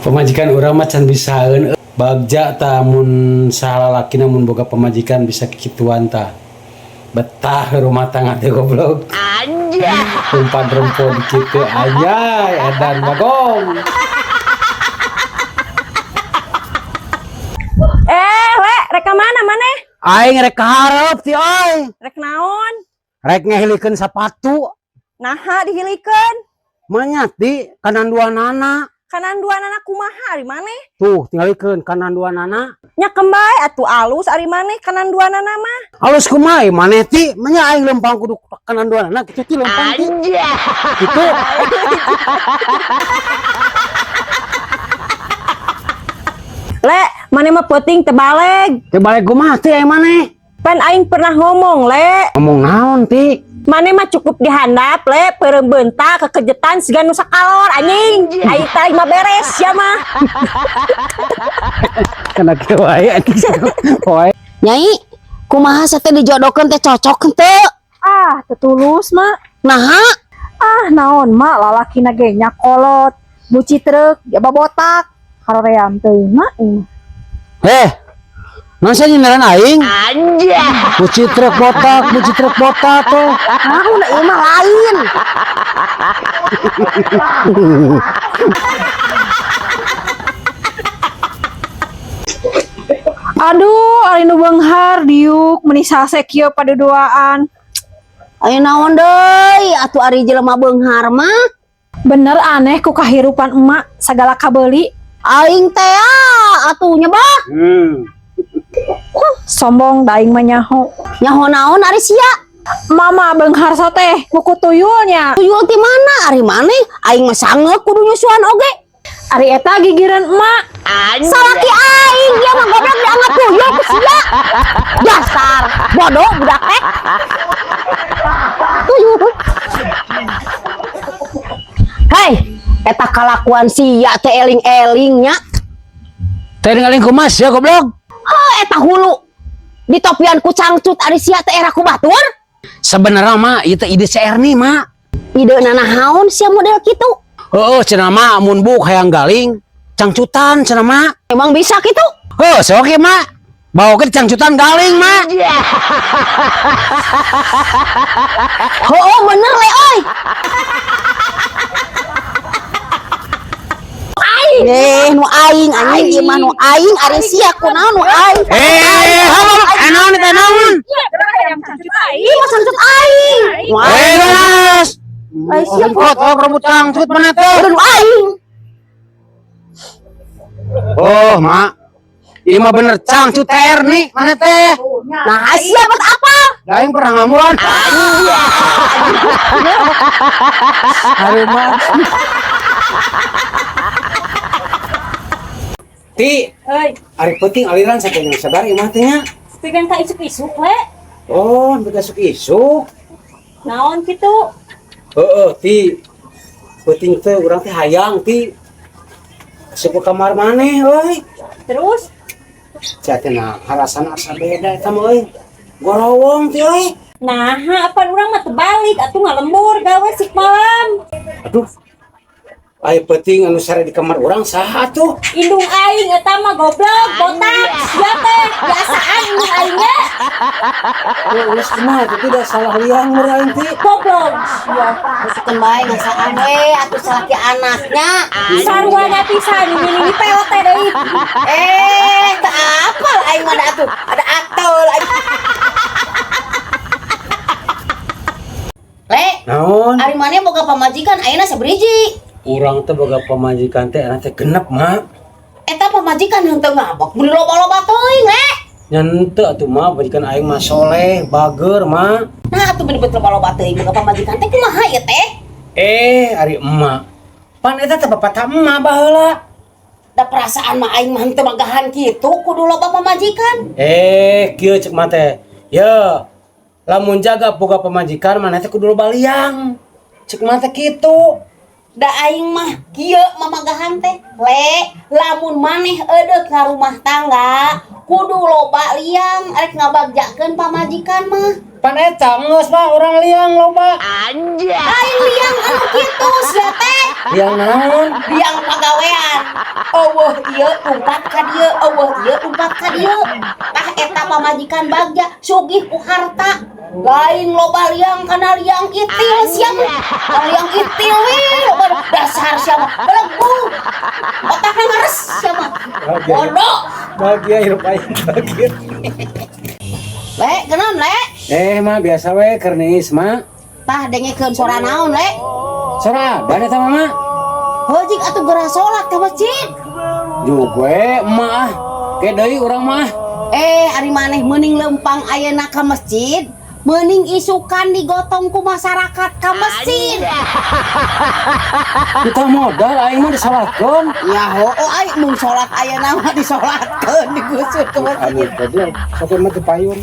Pamajikan urang mah can bisaeun bagja tah mun saha lalakina mun boga pamajikan bisa kikituan tah. Betah rumah tangga teh goblok. Umpan rempon kitu anjay edan bagong. Eh, Le, rek ka mana maneh? Aing rek ka hareup ti euy. Rek naon? Rek ngahilikeun sapatu. Naha dihilikeun? Manya ti kanan dua nana. Kanan dua nana kumaha ari maneh? Tuh tinggalikeun kanan dua nana. Nya kembay atuh alus ari maneh kanan dua nana mah. Alus kumaha maneh ti? Manya aing lempang kudu kanan dua nana kitu ti lempang ti. Kitu. Le, maneh mah peuting teu baleg. Teu baleg kumaha ti aing maneh? Pan aing pernah ngomong, Le. Ngomong naon ti? Maneh mah cukup dihandap, Le, peureum beunta kekejetan siga nu sakalor anjing. Aing teh mah beres sia mah. Kena kieu wae anjing. Wae. Nyai, kumaha sate dijodohkeun teh cocok henteu? Ah, teu tulus, Mak. Naha? Ah, naon, Mak, lalakina ge nya kolot. Buci truk, jaba botak. Haroream teuing, Mak. Eh. Naon sia nyindaran aing? Anjay. Buci truk botak tuh. Naon da ieu mah lain. Aduh, ari nu beunghar diuk meuni sase kieu paduduaan. Aya naon deui atuh ari jelema beunghar mah? Bener aneh ku kahirupan emak sagala kabeuli. Aing teh atuh nya bah. Sombong da aing mah nyaho. Nyaho naon ari sia? Mama beunghar teh buku tuyulnya. Tuyul ti mana ari maneh? Aing mah sangeuk kudu nyusuan oge. Ari eta gigireun emak. Salaki aing dia mah goblok dianggap tuyul ku sia. Dasar bodoh budak teh. Tuyul. Hei, eta kalakuan sia teh eling-eling nya. Teh ningali kumaha sia goblok? Heuh, eta hulu. Ditopian ku cangcut ari sia teh era ku batur. Sebenarnya mah ieu teh ide si Erni mah. Ide nanahaon sia model kitu? Heeh, cenah mah mun buk hayang galing cangcutan cenah mah. Emang bisa kitu? Heuh, sok ge mah. Bawa ke cangcutan galing mah. Heuh, bener le oi. Eh, nu aing anjing ieu mah nu aing ari sia kunaon nu aing. Eh, halo, naon teh naon? Ih, mah cangcut aing. Nu Eh, aing. Ras. Ai sia Kok rebut cangcut mana teh? nu aing. Oh, mak. Ini mah bener cangcut teh Erni mana teh? Nah, sia buat apa? Da aing pernah ngamuan. Hari mah. Ti, Heuy, ari peuting aliran saking sabar ieu mah teh nya. pikeun ka isuk-isuk, Le. Oh, sampai isuk-isuk. Naon kitu? Heeh, ti. Peuting teh urang teh hayang ti. Asup ke kamar maneh euy. Terus Sia teh nah harasana asa beda eta mah euy. Gorowong ti euy. nah, apa urang mah terbalik atuh ngalembur gawe sik malam. Aduh. Aya peuting anu sare di kamar urang saha atuh? Indung aing eta mah goblok, botak, sia teh biasaan indung aing ge. Oh, geus kumaha teh tidak salah liang meureun aing ti. Goblok. Sia. Masukkeun bae ngasaan we atuh salaki anaknya. Sarwana pisan ini ini POT deui. Eh, teu apal aing mah da atuh. Ada atul aing. Le, Naon? ari maneh boga pamajikan ayeuna sabriji? Urang teh boga pamajikan teh anak teh genep, mak. Eta pamajikan henteu ngabok meuni loba-loba teuing, Le. Nya henteu atuh mah pamajikan aing mah soleh, bager, mak. Nah, atuh meuni betul loba-loba teuing boga pamajikan teh kumaha ieu teh? Eh, ari emak. Pan eta teh bapak ta emak baheula. Da perasaan mah aing mah henteu magahan kitu kudu loba pamajikan. Eh, kieu cek mah teh. Ye, lamun jaga boga pamajikan maneh teh kudu loba liang. Cek mah teh kitu. Da aing mah kieu mamagahan teh. Le, lamun maneh eudeuk ka rumah tangga, kudu loba liang rek ngabagjakeun pamajikan mah. Pan eta geus mah urang liang loba. Lain liang anu kitu sia teh. Liang naon? Liang pagawean. Euweuh ieu lumpat ka dieu, euweuh ieu lumpat ka dieu. Tah eta pamajikan bagja sugih ku harta. Lain loba liang kana liang itil sia mah. Liang itil we loba dasar sia mah. Belegu. Otakna ngeres sia mah. Bodoh. Bahagia hirup aing bahagia. Le, kenaon, Le? Eh mah biasa we keur niis mah. Tah dengekeun sora naon, Le? Sora ada eta mama. Heuh atuh geura salat ka masjid. Juga emak ah. Ke deui urang mah. Eh, ari maneh meuning lempang ayeuna ka masjid, meuning isukan digotong ku masyarakat ka masjid. Kita modal aing mah disalatkeun. Ya oh ai mun salat ayeuna mah disolatkeun digusur ke masjid. Anu goblok, sok mah teu payun.